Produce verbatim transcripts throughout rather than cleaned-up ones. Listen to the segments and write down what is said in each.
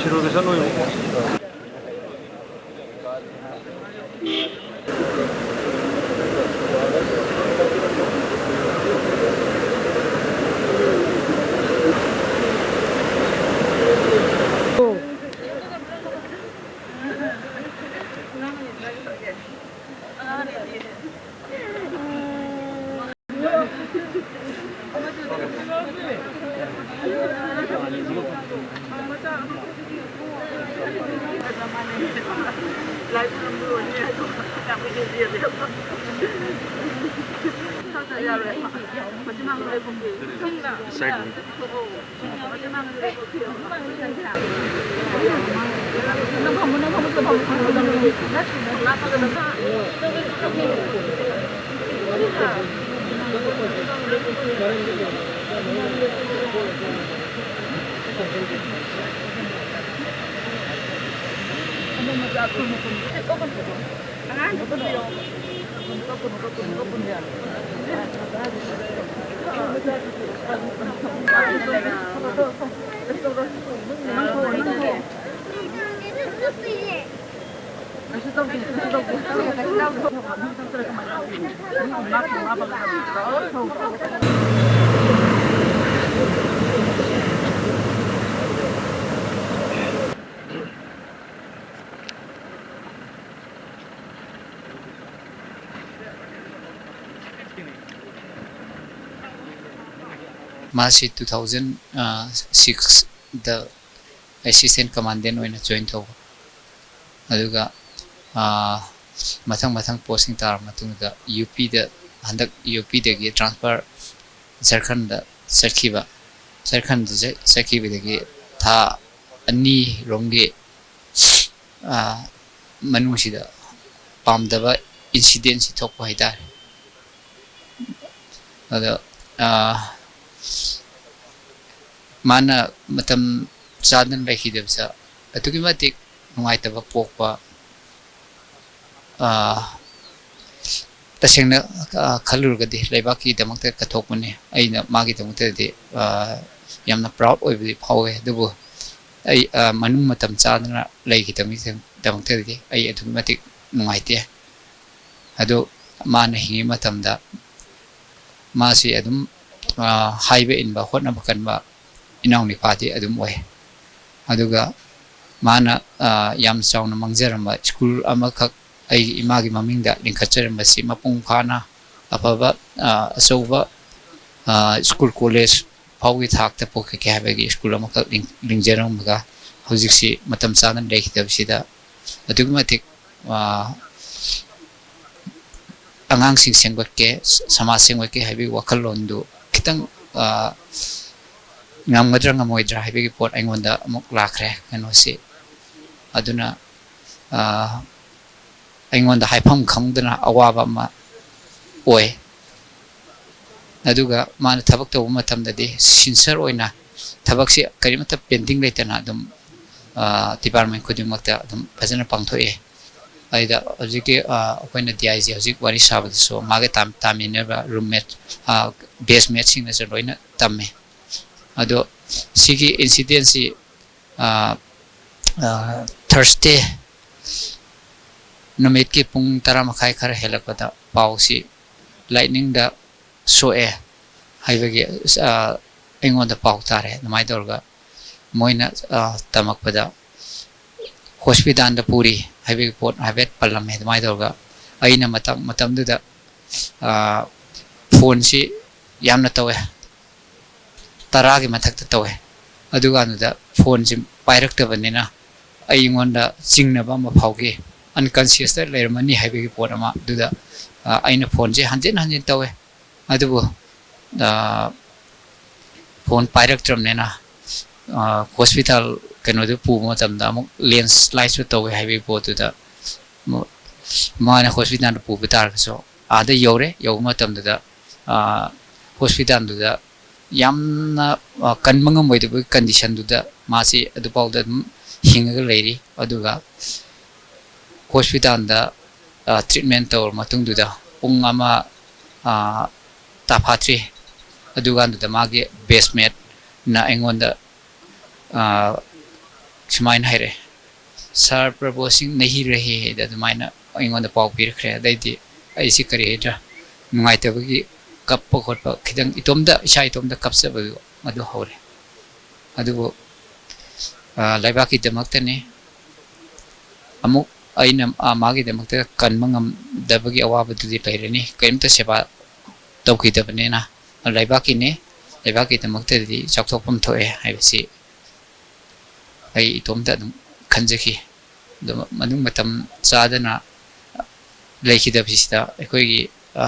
ꯁꯤꯔꯣꯏꯗ ꯆꯠꯂꯣꯏꯕꯀꯣ꯫ ꯃꯥꯁꯤ two thousand ꯁꯤꯛꯁꯇ assistant commandant ꯑꯣꯏꯅ join ꯇꯧꯕ꯫ ꯑꯗꯨꯒ, ꯑꯥ, ꯃꯊꯪ ꯃꯊꯪ ꯄꯣꯁꯁꯤꯡ ꯇꯥꯔꯕ ꯃꯇꯨꯡꯗ ꯌꯨ ꯄꯤꯗ, ꯍꯟꯗꯛ ꯌꯨ ꯄꯤꯗꯒꯤ ꯇ꯭ꯔꯥꯟꯁꯐꯔ ꯖꯔꯈꯟꯗ ꯆꯠꯈꯤꯕ꯫ ꯖꯔꯈꯟꯗ ꯆꯠ-, ꯆꯠꯈꯤꯕꯗꯒꯤ ꯊꯥ ꯑꯅꯤꯔꯣꯝꯒꯤ, ꯑꯥ, ꯃꯅꯨꯡꯁꯤꯗ ꯄꯥꯝꯗꯕ ꯏꯟꯁꯤꯗꯦꯟꯁꯤ ꯊꯣꯛꯄ ꯍꯥꯏꯇꯥꯔꯦ꯫ ꯑꯗꯣ, ꯑꯥ, ꯃꯥꯅ ꯃꯇꯝ ꯆꯥꯗꯅ ꯂꯩꯈꯤꯗꯕꯁꯦ ꯑꯗꯨꯛꯀꯤ ꯃꯇꯤꯛ ꯅꯨꯡꯉꯥꯏꯇꯕ ꯄꯣꯛꯄ, ꯑꯥ, ꯇꯁꯦꯡꯅ, ꯑ, ꯈꯜꯂꯨꯔꯒꯗꯤ ꯂꯩꯕꯥꯛꯀꯤꯗꯃꯛꯇ ꯀꯠꯊꯣꯛꯄꯅꯤ꯫ ꯑꯩꯅ ꯃꯥꯒꯤꯗꯃꯛꯇꯗꯤ, ꯑ, ꯌꯥꯝꯅ proud ꯑꯣꯏꯕꯗꯤ ꯐꯥꯎꯋꯦ꯫ ꯑꯗꯨꯕꯨ ꯑꯩ, ꯑ, ꯃꯅꯨꯡ ꯃꯇꯝ ꯆꯥꯗꯅ ꯂꯩꯈꯤꯗꯕꯒꯤꯗꯃꯛꯇꯗꯤ ꯑꯩ ꯑꯗꯨꯛꯀꯤ ꯃꯇꯤꯛ ꯅꯨꯡꯉꯥꯏꯇꯦ꯫ ꯑꯗꯨ ꯃꯥꯅ ꯍꯤꯡꯉꯤ ꯃꯇꯝꯗ ꯃꯥꯁꯤ ꯑꯗꯨꯝ, ꯑ, ꯍꯥꯏꯕ ꯏꯟꯕ, ꯍꯣꯠꯅꯕ ꯀꯟꯕ ꯏꯅꯥꯎ ꯅꯨꯄꯥꯗꯤ ꯑꯗꯨꯝ ꯑꯣꯏ꯫ ꯑꯗꯨꯒ ꯃꯥꯅ, ꯑ, ꯌꯥꯝ ꯆꯥꯎꯅ ꯃꯥꯡꯖꯔꯝꯕ ꯁ꯭ꯀꯨꯜ ꯑꯃꯈꯛ ꯑꯩꯒꯤ ꯏꯃꯥꯒꯤ ꯃꯃꯤꯡꯗ ꯂꯤꯡꯈꯠꯆꯔꯝꯕꯁꯤ ꯃꯄꯨꯡ ꯐꯥꯅ ꯑꯐꯕ, ꯑ, ꯑꯆꯧꯕ, ꯑ, ꯁ꯭ꯀꯨꯜ ꯀꯣꯂꯦꯖ ꯐꯥꯎꯒꯤ ꯊꯥꯛꯇ ꯄꯨꯈꯠꯀꯦ ꯍꯥꯏꯕꯒꯤ ꯁ꯭ꯀꯨꯜ ꯑꯃꯈꯛ ꯂꯤꯡ-, ꯂꯤꯡꯖꯔꯝꯃꯒ ꯍꯧꯖꯤꯛꯁꯤ ꯃꯇꯝ ꯆꯥꯅ ꯂꯩꯈꯤꯗꯕꯁꯤꯗ ꯑꯗꯨꯛꯀꯤ ꯃꯇꯤꯛ, ꯑ, ꯑꯉꯥꯡꯁꯤꯡ ꯁꯦꯝꯒꯠꯀꯦ, ꯁ-, ꯁꯃꯥꯖ ꯁꯦꯝꯒꯠꯀꯦ ꯍꯥꯏꯕꯒꯤ ꯋꯥꯈꯜꯂꯣꯟꯗꯨ ꯈꯤꯇꯪ, ꯑ, ꯉꯝꯒꯗ꯭ꯔꯥ ꯉꯝꯃꯣꯏꯗ꯭ꯔꯥ ꯍꯥꯏꯕꯒꯤ ꯄꯣꯠ ꯑꯩꯉꯣꯟꯗ ꯑꯃꯨꯛ ꯂꯥꯛꯈ꯭ꯔꯦ ꯀꯩꯅꯣꯁꯤ꯫ ꯑꯗꯨꯅ, ꯑ, ꯑꯩꯉꯣꯟꯗ ꯍꯥꯏꯐꯝ ꯈꯪꯗꯅ ꯑꯋꯥꯕ ꯑꯃ ꯑꯣꯏ꯫ ꯑꯗꯨꯒ ꯃꯥꯅ ꯊꯕꯛ ꯇꯧꯕ ꯃꯇꯝꯗꯗꯤ sincere ꯑꯣꯏꯅ ꯊꯕꯛꯁꯤ ꯀꯔꯤꯃꯠꯇ pending ꯂꯩꯇꯅ ꯑꯗꯨꯝ, ꯑ, department ꯈꯨꯗꯤꯡꯃꯛꯇ ꯑꯗꯨꯝ ꯐꯖꯅ ꯄꯥꯡꯊꯣꯛꯑꯦ꯫ ꯑꯩꯗ ꯍꯧꯖꯤꯛꯀꯤ, ꯑ, ꯑꯩꯈꯣꯏꯅ D I ꯁꯦ ꯍꯧꯖꯤꯛ ꯋꯥꯔꯤ ꯁꯥꯕꯗꯁꯨ ꯃꯥꯒ ꯇꯥꯝ-, ꯇꯥꯃꯤꯟꯅꯕ roommate, ꯑ, batchmate ꯁꯤꯡꯅꯁꯨ ꯂꯣꯏꯅ ꯇꯝꯃꯦ꯫ ꯑꯗꯣ ꯁꯤꯒꯤ incident ꯁꯤ, ꯑ, ꯑ, Thursday ꯅꯨꯃꯤꯠꯀꯤ ꯄꯨꯡ ꯇꯔꯥ ꯃꯈꯥꯏ ꯈꯔ ꯍꯦꯜꯂꯛꯄꯗ ꯄꯥꯎꯁꯤ lightning ꯗ ꯁꯣꯛꯑꯦ ꯍꯥꯏꯕꯒꯤ, ꯑ, ꯑꯩꯉꯣꯟꯗ ꯄꯥꯎ ꯇꯥꯔꯦ꯫ ꯑꯗꯨꯃꯥꯏꯅ ꯇꯧꯔꯒ ꯃꯣꯏꯅ, ꯑ, ꯇꯝꯃꯛꯄꯗ hospital ꯗ ꯄꯨꯔꯤ ꯍꯥꯏꯕꯒꯤ ꯄꯣꯠ ꯍꯥꯏꯐꯦꯠ ꯄꯜꯂꯝꯃꯦ꯫ ꯑꯗꯨꯃꯥꯏꯅ ꯇꯧꯔꯒ ꯑꯩꯅ ꯃꯇꯝ, ꯃꯇꯝꯗꯨꯗ, ꯑ, phone ꯁꯤ ꯌꯥꯝꯅ ꯇꯧꯋꯦ, ꯇꯔꯥꯒꯤ ꯃꯊꯛꯇ ꯇꯧꯋꯦ꯫ ꯑꯗꯨꯀꯥꯟꯗꯨꯗ phone ꯁꯤ ꯄꯥꯏꯔꯛꯇꯕꯅꯤꯅ ꯑꯩꯉꯣꯟꯗ ꯆꯤꯡꯅꯕ ꯑꯃ ꯐꯥꯎꯈꯤ, unconscious ꯇ ꯂꯩꯔꯝꯃꯅꯤ ꯍꯥꯏꯕꯒꯤ ꯄꯣꯠ ꯑꯃ꯫ ꯑꯗꯨꯗ, ꯑ, ꯑꯩꯅ phone ꯁꯦ ꯍꯟꯖꯤꯟ ꯍꯟꯖꯤꯟ ꯇꯧꯋꯦ, ꯑꯗꯨꯕꯨ, ꯑ, phone ꯄꯥꯏꯔꯛꯇ꯭ꯔꯕꯅꯤꯅ, ꯑ, hospital ꯀꯩꯅꯣꯗꯨ ꯄꯨꯕ ꯃꯇꯝꯗ ꯑꯃꯨꯛ landslide ꯁꯨ ꯇꯧꯋꯦ ꯍꯥꯏꯕꯒꯤ ꯄꯣꯠꯇꯨꯗ ꯃ-, ꯃꯥꯅ hospital ꯗ ꯄꯨꯕ ꯇꯥꯔꯒꯁꯨ ꯑꯥꯗ ꯌꯧꯔꯦ꯫ ꯌꯧꯕ ꯃꯇꯝꯗꯨꯗ, ꯑ, hospital ꯗꯨꯗ ꯌꯥꯝꯅ, ꯑ, ꯀꯟꯕ ꯉꯝꯃꯣꯏꯗꯕꯒꯤ condition ꯗꯨꯗ ꯃꯥꯁꯤ ꯑꯗꯨꯐꯥꯎꯗ ꯑꯗꯨꯝ ꯍꯤꯡꯉꯒ ꯂꯩꯔꯤ꯫ ꯑꯗꯨꯒ hospital ꯗ, ꯑ, treatment ꯇꯧꯔꯕ ꯃꯇꯨꯡꯗꯨꯗ ꯄꯨꯡ ꯑꯃ, ꯑ, ꯇꯥꯐꯥꯠꯇ꯭ꯔꯤ꯫ ꯑꯗꯨꯀꯥꯟꯗꯨꯗ ꯃꯥꯒꯤ batchmate ꯅ ꯑꯩꯉꯣꯟꯗ, ꯑ, ꯁꯨꯃꯥꯏꯅ ꯍꯥꯏꯔꯛꯑꯦ, "ꯁꯥꯔ ꯄ꯭ꯔꯕꯣ ꯁꯤꯡ ꯅꯍꯤ ꯔꯍꯦ ꯍꯦ"ꯗ ꯑꯗꯨꯃꯥꯏꯅ ꯑꯩꯉꯣꯟꯗ ꯄꯥꯎ ꯄꯤꯔꯛꯈ꯭ꯔꯦ꯫ ꯑꯗꯩꯗꯤ ꯑꯩꯁꯤ ꯀꯔꯤ ꯍꯥꯏꯗ꯭ꯔꯥ, ꯅꯨꯡꯉꯥꯏꯇꯕꯒꯤ ꯀꯞꯄ ꯈꯣꯠꯄ ꯈꯤꯇꯪ ꯏꯇꯣꯝꯇ, ꯏꯁꯥ ꯏꯇꯣꯝꯇ ꯀꯞꯆꯕꯗꯨ ꯃꯗꯨ ꯍꯧꯔꯦ꯫ ꯑꯗꯨꯕꯨ, ꯑ, ꯂꯩꯕꯥꯛꯀꯤꯗꯃꯛꯇꯅꯤ꯫ ꯑꯃꯨꯛ ꯑꯩꯅ, ꯑ, ꯃꯥꯒꯤꯗꯃꯛꯇ ꯀꯟꯕ ꯉꯝꯗꯕꯒꯤ ꯑꯋꯥꯕꯗꯨꯗꯤ ꯂꯩꯔꯅꯤ꯫ ꯀꯔꯤꯝꯇ ꯁꯦꯕꯥ ꯇꯧꯈꯤꯗꯕꯅꯤꯅ ꯂꯩꯕꯥꯛꯀꯤꯅꯤ, ꯂꯩꯕꯥꯛꯀꯤꯗꯃꯛꯇꯗꯤ ꯆꯥꯎꯊꯣꯛꯐꯝ ꯊꯣꯛꯑꯦ ꯍꯥꯏꯕꯁꯤ ꯑꯩ ꯏꯇꯣꯝꯇ ꯑꯗꯨꯝ ꯈꯟꯖꯈꯤ꯫ ꯑꯗꯨ ꯃꯅꯨꯡ ꯃꯇꯝ ꯆꯥꯗꯅ ꯂꯩꯈꯤꯗꯕꯁꯤꯗ ꯑꯩꯈꯣꯏꯒꯤ, ꯑ,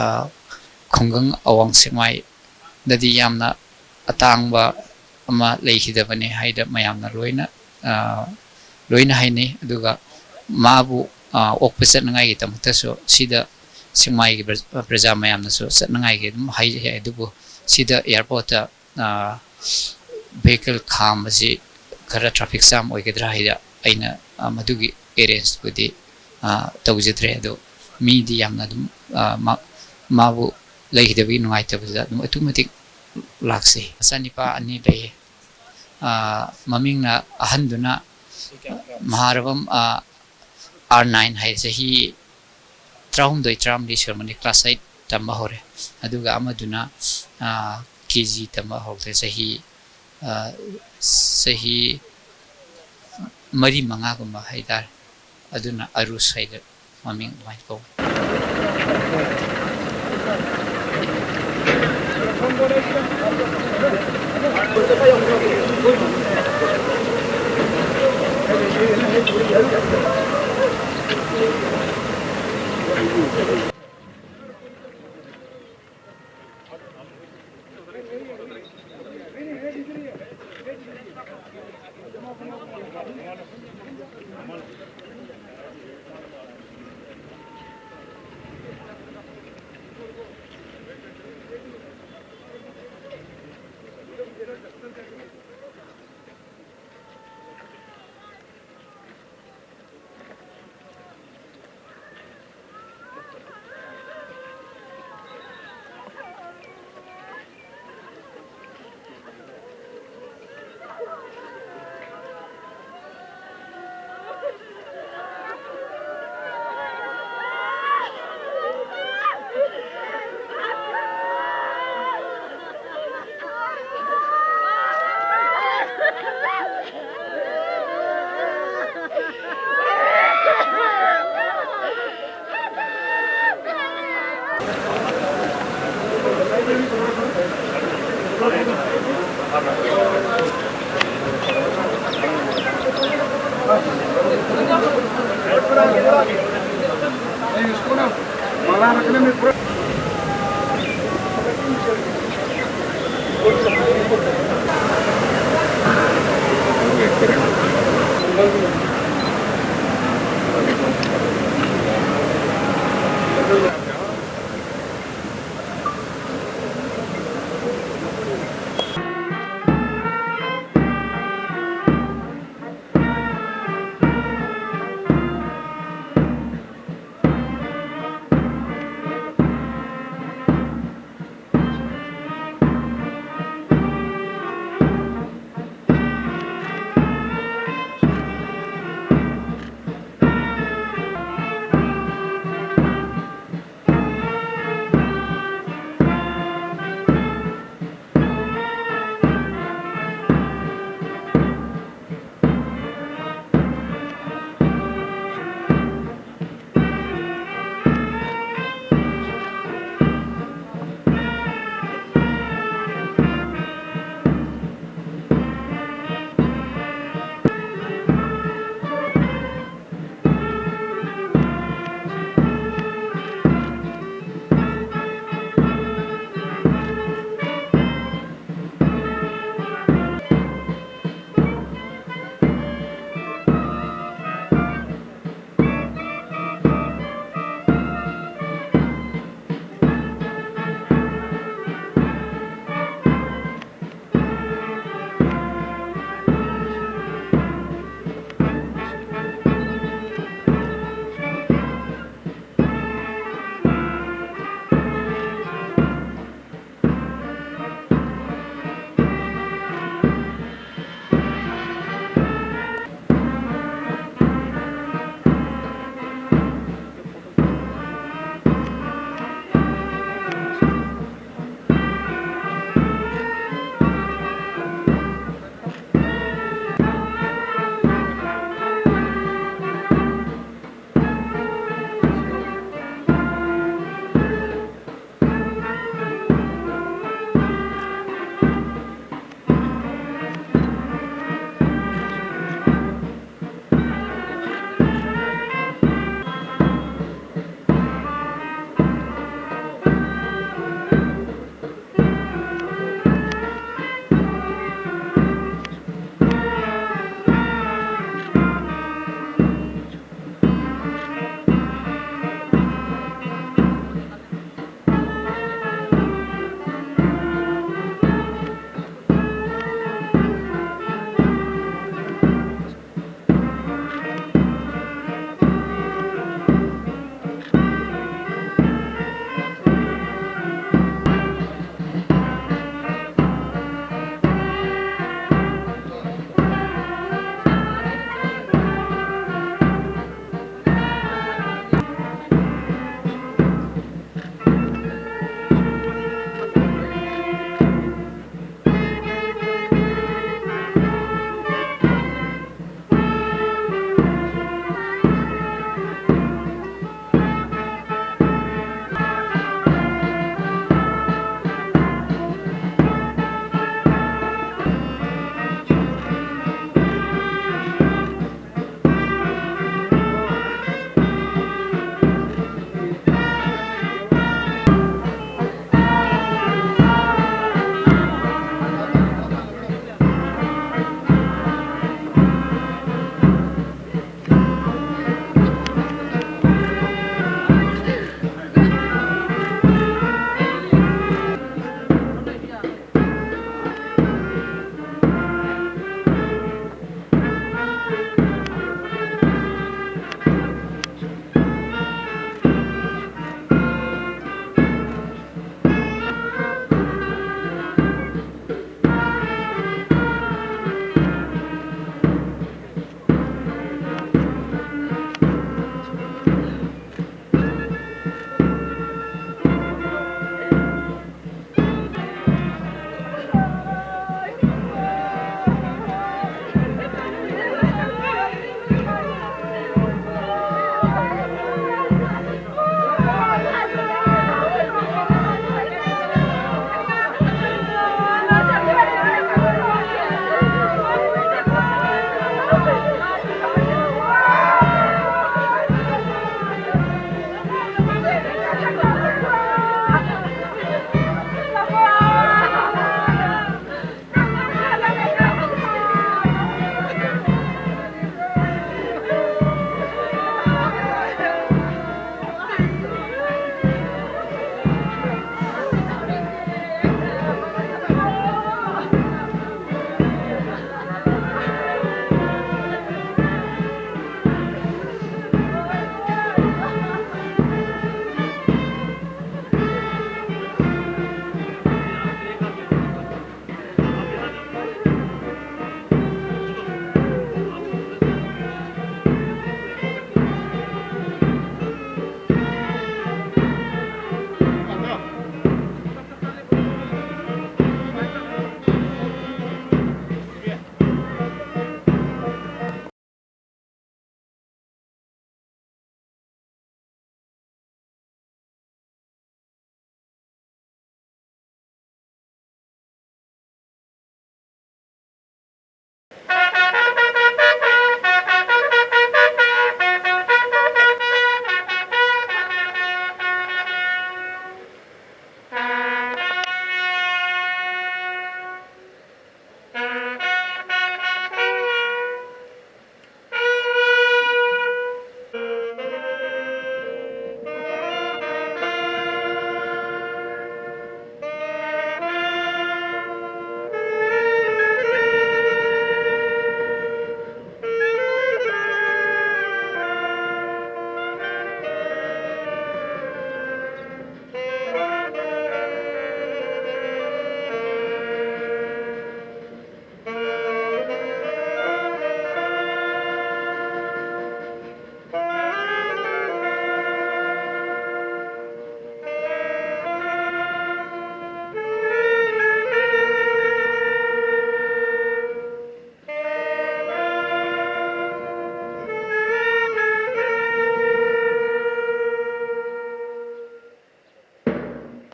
ꯈꯨꯡꯒꯪ ꯑꯋꯥꯡ ꯁꯦꯛꯃꯥꯏꯗꯗꯤ ꯌꯥꯝꯅ ꯑꯇꯥꯡꯕ ꯑꯃ ꯂꯩꯈꯤꯗꯕꯅꯤ ꯍꯥꯏꯗ ꯃꯌꯥꯝꯅ ꯂꯣꯏꯅ, ꯑ, ꯂꯣꯏꯅ ꯍꯥꯏꯅꯩ꯫ ꯑꯗꯨꯒ ꯃꯥꯕꯨ, ꯑ, ꯑꯣꯛꯄ ꯆꯠꯅꯉꯥꯏꯒꯤꯗꯃꯛꯇꯁꯨ ꯁꯤꯗ ꯁꯦꯛꯃꯥꯏꯒꯤ ꯄ꯭ꯔ-, ꯄ꯭ꯔꯖꯥ ꯃꯌꯥꯝꯅꯁꯨ ꯆꯠꯅꯉꯥꯏꯒꯤ ꯑꯗꯨꯝ ꯍꯥꯏꯖꯩ꯫ ꯑꯗꯨꯕꯨ ꯁꯤꯗ airport ꯇ, ꯑ, vehicle ꯈꯥꯝꯕꯁꯤ ꯈꯔ traffic jam ꯑꯣꯏꯒꯗ꯭ꯔꯥ ꯍꯥꯏꯗ ꯑꯩꯅ, ꯑ, ꯃꯗꯨꯒꯤ arrange ꯄꯨꯗꯤ, ꯑ, ꯇꯧꯖꯗ꯭ꯔꯦ꯫ ꯑꯗꯣ ꯃꯤꯗꯤ ꯌꯥꯝꯅ ꯑꯗꯨꯝ, ꯑ, ꯃꯥ-, ꯃꯥꯕꯨ ꯂꯩꯈꯤꯗꯕꯒꯤ ꯅꯨꯡꯉꯥꯏꯇꯕꯗ ꯑꯗꯨꯝ ꯑꯗꯨꯛꯀꯤ ꯃꯇꯤꯛ ꯂꯥꯛꯆꯩ꯫ ꯃꯆꯥꯅꯤꯄꯥ ꯑꯅꯤ ꯂꯩꯌꯦ꯫ ꯑ, ꯃꯃꯤꯡꯅ ꯑꯍꯟꯗꯨꯅ ꯃꯍꯥꯔꯕꯝ, ꯑ, ꯑꯥꯔ ꯅꯥꯏꯟ ꯍꯥꯏ, ꯆꯍꯤ ꯇꯔꯥꯍꯨꯝꯗꯣꯏ, ꯇꯔꯥꯃꯔꯤ ꯁꯨꯔꯝꯃꯅꯤ, class eight ꯇꯝꯕ ꯍꯧꯔꯦ꯫ ꯑꯗꯨꯒ ꯑꯃꯗꯨꯅ, ꯑ, ꯀꯦ ꯖꯤ ꯇꯝꯕ ꯍꯧꯔꯛꯇꯦ, ꯆꯍꯤ, ꯑ, ꯆꯍꯤ ꯃꯔꯤ ꯃꯉꯥꯒꯨꯝꯕ ꯍꯥꯏꯇꯥꯔꯦ꯫ ꯑꯗꯨꯅ ꯑꯔꯨꯁ ꯍꯥꯏꯅ ꯃꯃꯤꯡ ꯑꯗꯨꯃꯥꯏꯅ ꯀꯧꯏ꯫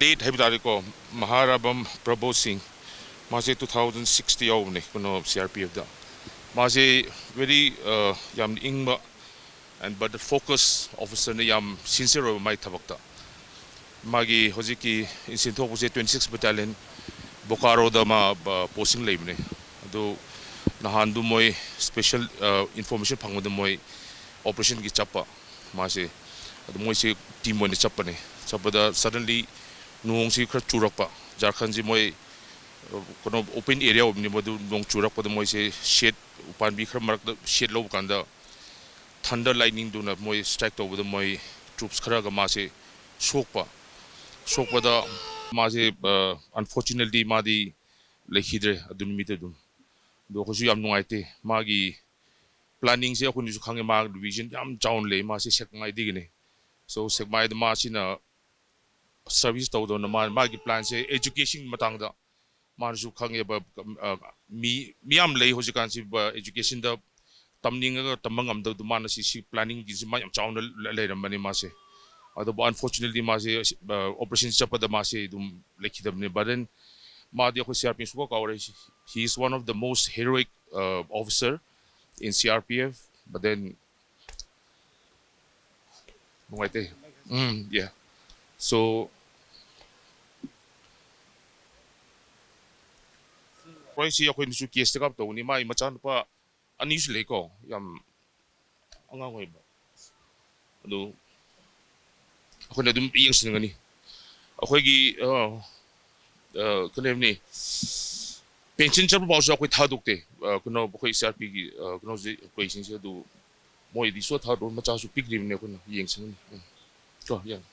ꯂꯦꯠ ꯍꯥꯏꯕ ꯇꯥꯔꯦꯀꯣ, ꯃꯍꯥꯔꯥꯕꯝ ꯄ꯭ꯔꯕꯣ ꯁꯤꯡ, ꯃꯥꯁꯦ ꯇꯨ ꯊꯥꯎꯖꯟ ꯁꯤꯛꯁꯇ ꯌꯥꯎꯕꯅꯦ ꯀꯩꯅꯣ ꯁꯤ ꯑꯥꯔ ꯄꯤ ꯑꯦꯐꯇ꯫ ꯃꯥꯁꯦ ꯚꯦꯔꯤ ꯌꯥꯝ ꯏꯪꯕ ꯑꯦꯟ ꯕꯠ ꯐꯣꯀꯁ ꯑꯣꯐꯤꯁꯔꯅ, ꯌꯥꯝ ꯁꯤꯟꯁꯤꯌꯔ ꯑꯣꯏꯕ ꯃꯥꯒꯤ ꯊꯕꯛꯇ꯫ ꯃꯥꯒꯤ ꯍꯧꯖꯤꯛꯀꯤ ꯏꯟꯁꯤꯗꯦꯟ ꯊꯣꯛꯄꯁꯦ ꯇ꯭ꯋꯦꯟꯇꯤ ꯁꯤꯛꯁ ꯕꯦꯇꯥꯂꯤꯌꯟ ꯕꯣꯀꯥꯔꯣꯗ ꯃꯥ ꯄꯣꯁꯇꯤꯡ ꯂꯩꯕꯅꯦ꯫ ꯑꯗꯨ ꯅꯍꯥꯟꯗꯨ ꯃꯣꯏ ꯁ꯭ꯄꯦꯁꯦꯜ ꯏꯟꯐꯣꯔꯃꯦꯁꯟ ꯐꯪꯕꯗ ꯃꯣꯏ ꯑꯣꯄꯔꯦꯁꯟꯒꯤ ꯆꯠꯄ ꯃꯥꯁꯦ꯫ ꯑꯗꯨ ꯃꯣꯏꯁꯦ ꯇꯤꯝ ꯑꯣꯏꯅ ꯆꯠꯄꯅꯦ꯫ ꯆꯠꯄꯗ ꯁꯗꯟꯂꯤ ꯅꯣꯡꯁꯤ ꯈꯔ ꯆꯨꯔꯛꯄ꯫ ꯖꯥꯔꯈꯟꯁꯤ ꯃꯣꯏ ꯀꯩꯅꯣ ꯑꯣꯄꯟ ꯑꯦꯔꯤꯌꯥ ꯑꯣꯏꯕꯅꯤ, ꯃꯗꯨ ꯅꯣꯡ ꯆꯨꯔꯛꯄꯗ ꯃꯣꯏꯁꯦ ꯁꯦꯠ, ꯎꯄꯥꯝꯕꯤ ꯈꯔ ꯃꯔꯛꯇ ꯁꯦꯠ ꯂꯧꯕ ꯀꯥꯟꯗ ꯊꯟꯗꯔ ꯂꯥꯏꯠꯅꯤꯡꯗꯨꯅ ꯃꯣꯏ ꯁ꯭ꯇ꯭ꯔꯥꯏꯛ ꯇꯧꯕꯗ ꯃꯣꯏ ꯇ꯭ꯔꯨꯞꯁ ꯈꯔꯒ ꯃꯥꯁꯦ ꯁꯣꯛꯄ꯫ ꯁꯣꯛꯄꯗ ꯃꯥꯁꯦ ꯑꯟꯐꯣꯔꯆꯨꯅꯦꯠꯂꯤ ꯃꯥꯗꯤ ꯂꯩꯈꯤꯗ꯭ꯔꯦ ꯑꯗꯨ ꯅꯨꯃꯤꯠꯇ ꯑꯗꯨꯝ꯫ ꯑꯗꯣ ꯑꯩꯈꯣꯏꯁꯨ ꯌꯥꯝ ꯅꯨꯡꯉꯥꯏꯇꯦ꯫ ꯃꯥꯒꯤ ꯄ꯭ꯂꯥꯅꯤꯡꯁꯦ ꯑꯩꯈꯣꯏꯅꯁꯨ ꯈꯪꯉꯦ, ꯃꯥꯒꯤ ꯚꯤꯖꯟ ꯌꯥꯝ ꯆꯥꯎꯅ ꯂꯩ꯫ ꯃꯥꯁꯦ ꯁꯦꯛꯃꯥꯏꯗꯒꯤꯅꯦ꯫ ꯁꯣ ꯁꯦꯛꯃꯥꯏꯗ ꯃꯥꯁꯤꯅ ꯁꯔꯚꯤꯁ ꯇꯧꯗꯧꯅ ꯃꯥ, ꯃꯥꯒꯤ ꯄ꯭ꯂꯥꯟꯁꯦ ꯑꯦꯖꯨꯀꯦꯁꯟ ꯃꯇꯥꯡꯗ ꯃꯥꯅꯁꯨ ꯈꯪꯉꯦꯕ꯫ ꯑ, ꯃꯤ ꯃꯤꯌꯥꯝ ꯂꯩ ꯍꯧꯖꯤꯛꯀꯥꯟꯁꯤ ꯕ-, ꯑꯦꯖꯨꯀꯦꯁꯟꯗ ꯇꯝꯅꯤꯡꯉꯒ ꯇꯝꯕ ꯉꯝꯗꯕꯗꯨ ꯃꯥꯅ ꯁꯤ, ꯁꯤ ꯄ꯭ꯂꯥꯅꯤꯡꯒꯤꯁꯤ ꯃꯥ ꯌꯥꯝ ꯆꯥꯎꯅ ꯂ-, ꯂꯩꯔꯝꯕꯅꯤ ꯃꯥꯁꯦ꯫ ꯑꯗꯨꯕꯨ ꯑꯟꯐꯣꯔꯆꯨꯅꯦꯠꯂꯤ ꯃꯥꯁꯦ, ꯑ, ꯑꯣꯄꯔꯦꯁꯟ ꯆꯠꯄꯗ ꯃꯥꯁꯦ ꯑꯗꯨꯝ ꯂꯩꯈꯤꯗꯕꯅꯤ꯫ But then ꯃꯥꯗꯤ ꯑꯩꯈꯣꯏ ꯁꯤ ꯑꯥꯔ ꯄꯤ ꯁꯨꯡꯀꯥꯎ ꯀꯥꯎꯔꯣꯏ꯫ He is one of the most heroic, uh, officer in C R P F. But then ꯅꯨꯡꯉꯥꯏꯇꯦ꯫ ꯎꯝ, yeah. So ꯍꯣꯏ, ꯁꯤ ꯑꯩꯈꯣꯏꯅꯁꯨ ꯀꯦꯁ ꯇꯦꯛ ꯑꯞ ꯇꯧꯒꯅꯤ꯫ ꯃꯥꯒꯤ ꯃꯆꯥꯅꯨꯄꯥ ꯑꯅꯤꯁꯨ ꯂꯩꯀꯣ, ꯌꯥꯝ ꯑꯉꯥꯡ ꯑꯣꯏꯕ꯫ ꯑꯗꯨ ꯑꯩꯈꯣꯏꯅ ꯑꯗꯨꯝ ꯌꯦꯡꯁꯤꯟꯒꯅꯤ꯫ ꯑꯩꯈꯣꯏꯒꯤ, ꯑ, ꯑ, ꯀꯔꯤ ꯍꯥꯏꯕꯅꯤ, ꯄꯦꯟꯁꯤꯟ ꯆꯠꯄ ꯐꯥꯎꯁꯨ ꯑꯩꯈꯣꯏ ꯊꯥꯗꯣꯛꯇꯦ꯫ ꯑ, ꯀꯩꯅꯣ, ꯑꯩꯈꯣꯏ ꯁꯤ ꯑꯥꯔ ꯄꯤꯒꯤ, ꯑ, ꯀꯩꯅꯣꯁꯤ, ꯑꯩꯈꯣꯏꯁꯤꯡꯁꯦ ꯑꯗꯨ ꯃꯣꯏꯗꯤ ꯁꯣ ꯊꯥꯗꯣꯛ, ꯃꯆꯥꯁꯨ ꯄꯤꯛꯂꯤꯕꯅꯦ, ꯑꯩꯈꯣꯏꯅ ꯌꯦꯡꯁꯤꯟꯒꯅꯤ꯫ ꯎꯝ꯫ ꯀꯣ, ꯌꯥꯔꯦ꯫